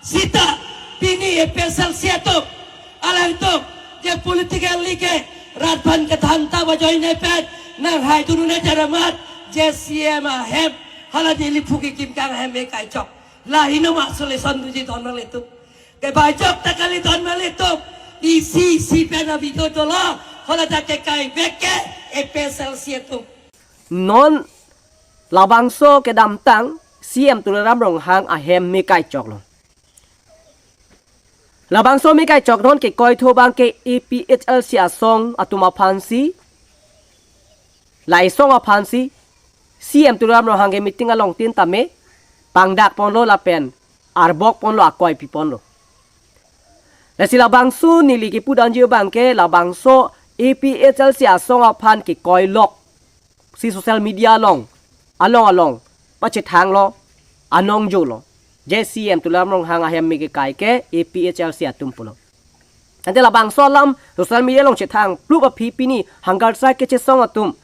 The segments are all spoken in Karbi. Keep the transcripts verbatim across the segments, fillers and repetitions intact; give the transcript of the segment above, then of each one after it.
Seta pini A P H L C atum, alangtum je political league rat aphan kethan ta bajoine pen nanghai dunune jaramat je C M ahem hala Delhi phuki kimkang ahem me kaichok. Lahei no ma solution duji don malitum. Kebajok ta kali don malitum. Isi isi pen abito dolo. Hala ta ke kai vek ke A P H L C atum. Non labangso kedamtang C M Tuliram Ronghang ahem me kaichoklo. Labangso me kaichok non ke koitho abang ke A P H L C asong atum aphansi, la isong aphansi C M Tuliram Ronghang ke meeting along tin tame pangdak ponlo lapen arbok ponlo, akoi pi ponlo. Lasi labangso neli kepu danji abang ke labangso A P H L C asong aphan kekoi lok si social media along, along along pachethanglo, anong jolo. Je C M Tuliram Ronghang ahem me kekai ke A P H L C atum pulo. Ante labangso alam social media along chethang plup aphi pini hunger strike kechesong atum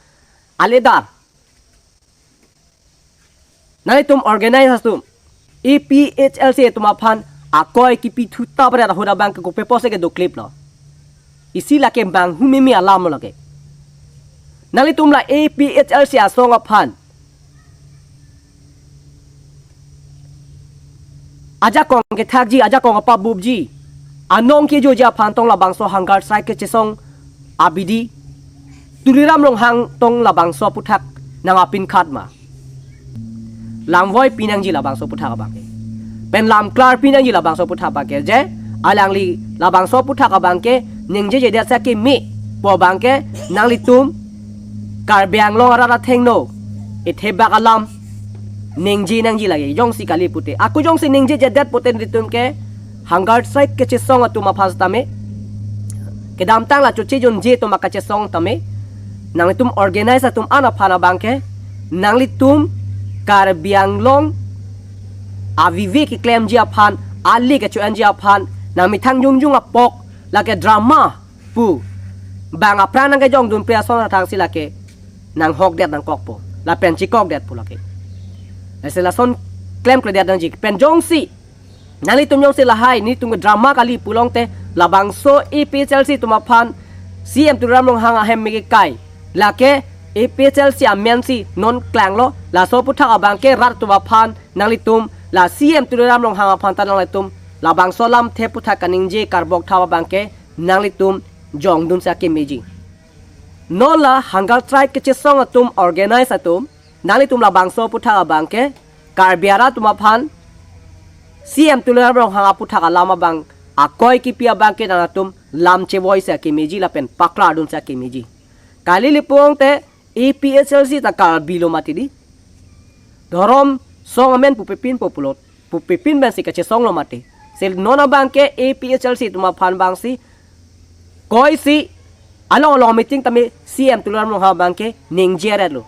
aledar. Nanglitum organize atum A P H L C atum aphan akoi kipi thuta paret ahut abang ke kopi apotsi kedokliplo. Isi lake manghu mimi alam lake. Nanglitum la A P H L C asong aphan ajakong kethakji, ajakong apabupji, anong kejoji aphan tong labangso hunger strike kechesong abidi Tuliram Ronghang tong labangso aphuthak nang apinkhat ma? Lamvoi pinangji labangso aphuthak abang ke. Pen lamklar pinangji labangso aphuthak abang ke, je alangli labangso aphuthak abang ke ningjejedet si akeme pu abang ke nanglitum Karbi Anglong arat athengno ethebak alam ningje nangji lake, jongsi kali pute. Ako jongsi ningjejedet pute nelitum ke hunger strike kechesong atum aphan tame, kedamtang la choche junje atum akachesong tame, nanglitum organize atum an aphan abang ke, nanglitum Karbi Anglong avive keklemji aphan, ali kecho-enji aphan, nangmethang jongjong apok, lake drama pu bang aphrang nangkejongdun pe ason athang si lake nanghokdet nangkokpo, lapen chekokdetpo lake. Lasi lason klemkledet nangji. Pen jongsi nanglitum jongsi lahai nelitum drama kali pulote, labangso A P H L C atum aphan C M Tuliram Ronghang ahem me kekai, lake A P H L C amensi non klanglo, laso aphuthak abang ke rat atum aphan nanglitum, la C M Tuliram Ronghang aphan ta nanglitum labangso alamthe aphuthak kaningje karbok thap abang ke nanglitum jongdun si akemeji. Non la hunger strike kechesong atum organize atum, nanglitum labangso aphuthak abang ke Karbi arat atum aphan C M Tuliram Ronghang aphuthak alam abang akoi kipi abang ke nangtum lam chevoi si akemeji lapen paklardun si akemeji. Kali li pulote A P H L C ta Karbi lo mati di. Dhorom song amen pupepin po pulo, pupepin pensi kachesonglo mati. Si non abang ke A P H L C atum aphan abangsi koi si along along meeting tame C M Tuliram Ronghang abang ke ningjeretlo.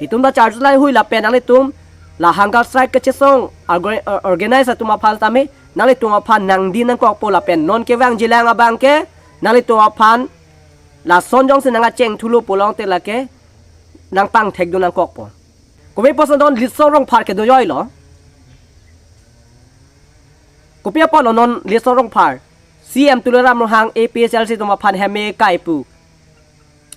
Itum ta charju lai hui lapen nanglitum la hunger strike kechesong orga-, organize atum aphan tame nanglitum aphan nangdin nangkokpo lapen non kevangjilang abang ke nanglitum aphan lason jongsi nangkacheng thulo pulote lake nangpangthekdun nangkokpo. Kopi apotsi non Litsong Rongphar kedo joilo. Kopi apotlo non Litsong Rongphar C M Tuliram Ronghang A P H L C atum aphan hem me kai pu.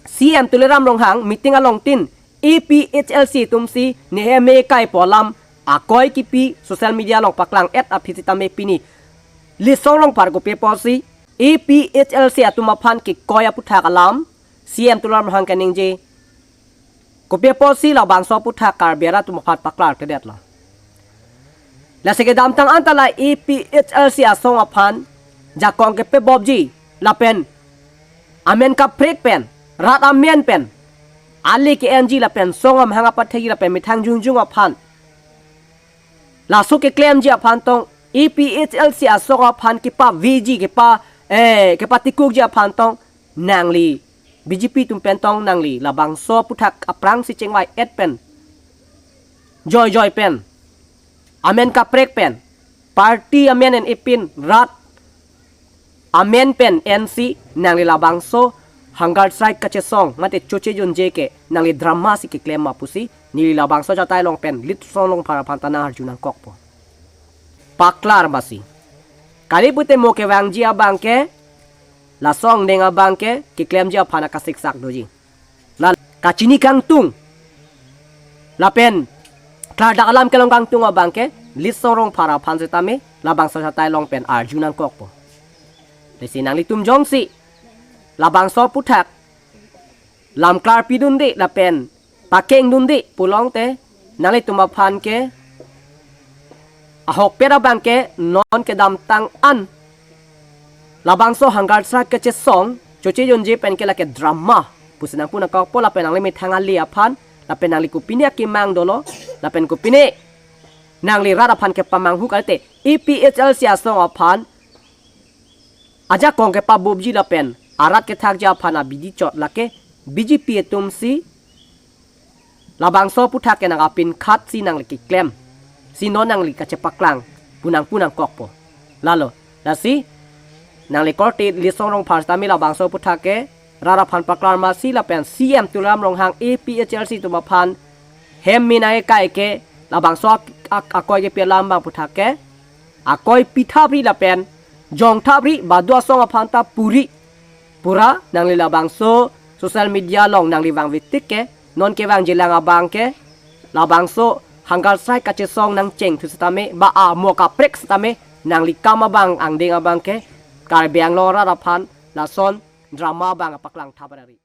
C M Tuliram Ronghang meeting along tin A P H L C atumsi ne hem me kai pu alam akoi kipi social media along paklang-et aphi sitame pini Litsong Rongphar kopi apotsi A P H L C atum aphan kekoi aphuthak alam C M Tuliram Ronghang kaningje. Kopi apotsi labangso aphuthak Karbi arat atum aphan paklarkledetlo. Lasi kedamtang anta la A P H L C asong aphan jakong kepebopji lapen amen kaprek pen, rat amen pen ali ke-enji lapen song amahang apathekji lapen methang jongjong aphan laso keklemji aphan tong A P H L C asong aphan kepaveji kepa, eh, kepatikukji aphan tong nangli B J P atum pen tong nangli labangso aphuthak aphrangsi chingvai-et pen, joijoi pen, amen kaprek pen, party amen en ipin rat amen pen ensi nangli labangso hunger strike kachesong mate choche junje ke nangli drama si keklem ma pusi neli labangso achatai along pen Litsong Rongphar aphan ta nangarju nangkokpo. paklar masi. Kali pute mo kevangji abang ke, laso angdeng abang ke keklemji aphan akasiksak doji. La kachini kangtung, lapen klardak alam kelong kangtung abang ke Litsong Rongphar aphan setame labangso achatai along pen arju nangkokpo. Lasi nanglitum jongsi labangso aputhak lam klarpidunde lapen pakengdunde pulote, nanglitum aphan ke ahokpet abang ke non kedamtang an labangso Hunger Strike kachesong choche jonje pen ke lake drama pusi nangpu nangkokpo, lapen nangli methang ali aphan lapen nangli kopine akemang dolo lapen kopine nangli rat aphan kepamanghu kalite A P H L C asong aphan ajakong kepabupji lapen arat kethakji aphan abidi chot lake B J P atumsi labangso aputhak ke nangkapinkhatsi nangli keklem, si non nangli kachepaklang pu nangpu nangkokpo. Lalo, lasi nangli korte Litsong Rongphar setame labangso aputhak ke rat aphan paklar masi lapen C M Tuliram Ronghang A P H L C atum aphan hem me nangkai ke labangso ak-, ak-, akoi kepi alam abang aputhak ke akoi pithapri lapen jongthapri, badu asong aphan ta puri pura. Nangli labangso social media along nangli vangvetik ke, non kevangjilang abang ke labangso Hunger Strike kachesong nangchengthu setame, ba amo kaprek setame, nangli kam abang angdeng abang ke Karbi Anglong arat aphan lason drama abang paklang thap ari.